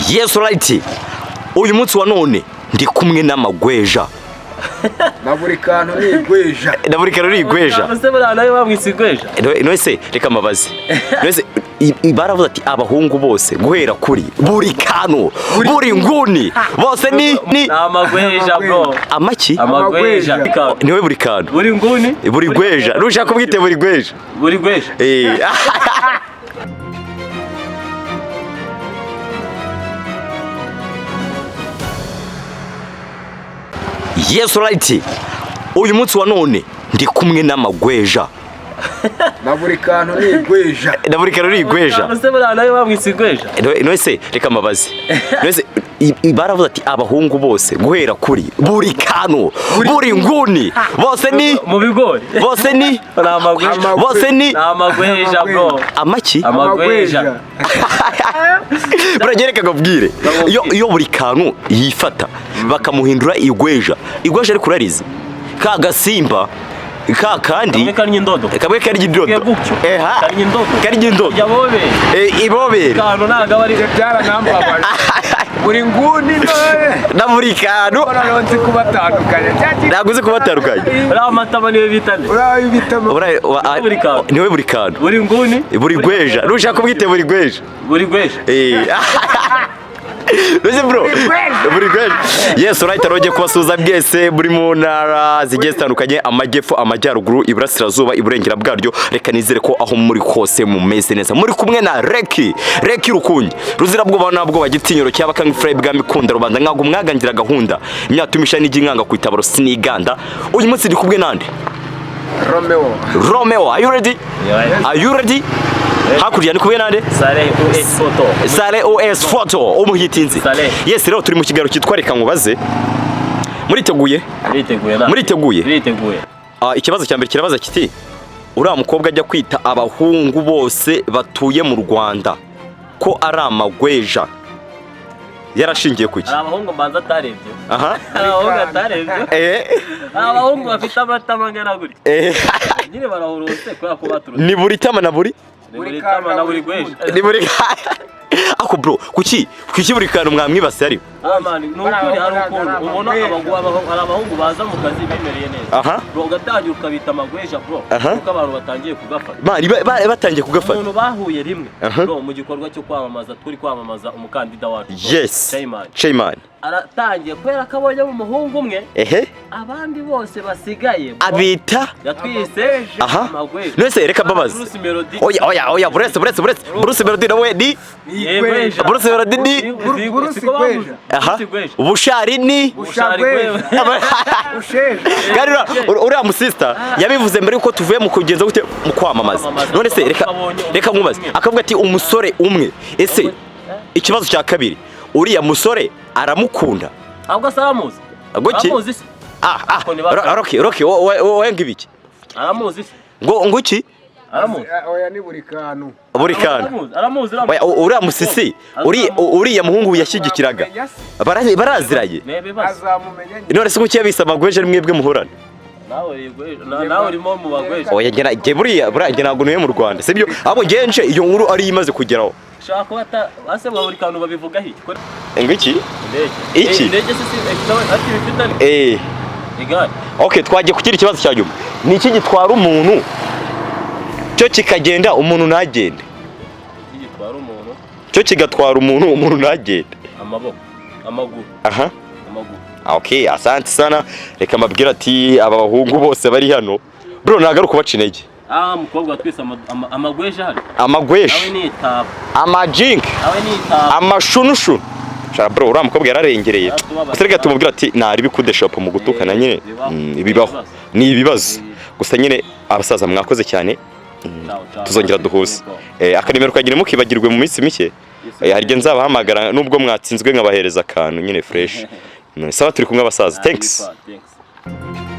Yes, right. Uyu munsi wa none ndi kumwe n'amagweja. Na buri kantu ni igweja. Na buri kantu ni igweja. Ese buriya nawe bamwise igweja? None se reka mbabaze. None se baravuze ati abahungu bose guhera kuri buri kantu, buri nguni, bose ni Ni amagweja, bro. Amaki? Amagweja. Niwe buri kantu. Buri nguni. Buri gweja. Nushaka kubwite buri gweja. Buri gweja. Eh. Yes, right. Uyu munsi wa none ndi kumwe n'amagweja. Na buri kantu ni igweja. Na buri kantu ni igweja. Ese buriya nawe bamwise igweja? None se reka mbabaze. None se baravuze ati abahungu bose guhera kuri buri kantu, buri nguni, bose ni Mu bigori. Bose ni Ni amagweja. Bose ni Ni amagweja, bro. Amaki? Amagweja. Burya reka nkubwire, iyo buri kantu yifata bakamuhindura igweja, igweja ariko urarizi ka gasimba ka kandi Kamwe karya indodo. Kamwe karya indodo. Gutyo. Eha. Karya indodo. Karya indodo. Ya bobere. Eh, ibobere. Kantu ntabwo aba ari Ibyo byaranambabaje. Buri nguni none. Na buri kantu. Noneho nzi kubatandukanya. Ntabwo uzi kubatandukanya. Uriya matama niwe bita nde? Uriya bitama. Buri kantu. Niwe buri kantu. Buri nguni. Buri gweja. Nushaka kubwite buri gweja. Buri gweja. Eh. Mbese bro, buri gweja. Yes, right, arongeye kubasuhuza mwese muri mu ntara zigiye zitandukanye, amajyepfo, amajyaruguru, iburasirazuba, iburengera bwaryo. Reka nizere ko aho muri hose mumeze neza. Muri kumwe na Reki, Reki Rukungi. Ruzirabwoba nabwo bagitinyoro cyaba King Fry bwami kunda rubanda nkago mwagangira gahunda. Imyaka imisha n'iginkanga ku itabaro siniganda. Uyu munsi ndi kumwe nande? Romeo. Romeo, are you ready? Yeah. Are you ready? Hakurya ni kumwe nande? Saleh OS Photo. Sale OS Photo umuhitinzi. Saleh. Yes, rero turi mu kiganiro cyitwa Reka nkubaze. Muriteguye? Uriteguye na? Muriteguye? Uriteguye. Ah, ikibazo cya mbere kirabaza kiti uriya mukobwa ajya kwita abahungu bose batuye mu Rwanda ko ari amagweja yarashingiye kuki? Hari abahungu mbanza atarebye. Aha. Hari abahungu atarebye. Hari abahungu bafite amatama angana gutya. Nyine barahurutse kubera ko baturutse. Ni buri tama na buri? Ni buri tama na buri gweja. Ni buri. Ako bro, kuki buri kantu mwamwibase ari? Ah man, ni ukuri hari ukuntu ubona hari abahungu baza mu kazi bimereye neza. Aha. Bro, ugatangira ukabita amagweja, bro. Aha. Kuko abantu batangiye kugafata. Bari batangiye kugafata. Umuntu bahuye rimwe Aha. bro mu gikorwa cyo kwamamaza, turi kwamamaza umukandida wacu, bro. Yes. Chairman. Chairman. Aratangiye kubera ko abonye umuhungu umwe, Ehe. abandi bose basigaye, bro, Abita yatwise Aha. amagweja. None reka mbabaze. Bruce Melody. Oya oya oya, buretse buretse buretse. Bruce Melody nawe ni Yegweja. Bruce Melody ni Bruce Gweja. Aha. Bushari ni Bushagweja. Usheja. Kandi uriya musista yabivuze mbere yuko tuvuye mu kugenza gute mu kwamamaza. None se reka nkubaze. Akavuga ati umusore umwe. Ese ikibazo cya kabiri, uriya musore aramukunda? Ahubwo se aramuzi? Guki? Aramuzi se? Ah ah. Roki Roki wowe ngibiki? Aramuzi se? Ngo nguki? Aramuzi. Oya ni buri kantu. Buri kantu. Aramuzi, aramuzi, Oya, uriya musisi, uriya muhungu yashyigikiraga. Baraziraye. Azamumenya nyine. None se kuki yabise amagweja ari mwebwe muhorana? Nawe urimo mu bagweja. Oya njye buriya njye ntabwo ntuye mu Rwanda, sibyo? Ahubwo njye nje iyo nkuru ari imaze kugeraho. Shaka kuba ase bwa buri kantu babivuga iki? Ngo iki? Indege. Iki? Indege se si ati bifite ariko. Eh. Igare. Okay, twagiye kukira ikibazo cya nyuma. Ni iki gitwara umuntu cyo kikagenda umuntu ntagende? Iki gitwara umuntu? Cyo kigatwara umuntu, umuntu ntagende. Amaboko, amaguru. Aha. Amaguru. Okay, asante sana. Reka mbabwire ati aba bahungu bose bari hano. Bro, nagaruka kubaca intege. Ah, mukobwa twese amagweja hari. Amagweja. Nawe ni itaba. Amajink. Nawe ni itaba. Amashunushunu. Shara bro, uriya mukobwa yararengereye. Gusa reka tumubwire ati nari bikudeshopa mu gutukana nyine. Ibibaho. Ni ibibazo. Gusa nyine abasaza mwakoze cyane. Tuzongera duhuze. Akanimero kagira mukibagirwe mu minsi mike. Hari igihe nzabahamagara nubwo mwatsinzwe nkabahereza akantu nyine fresh. Sawa, turi kumwe abasaza. Thanks. Thanks.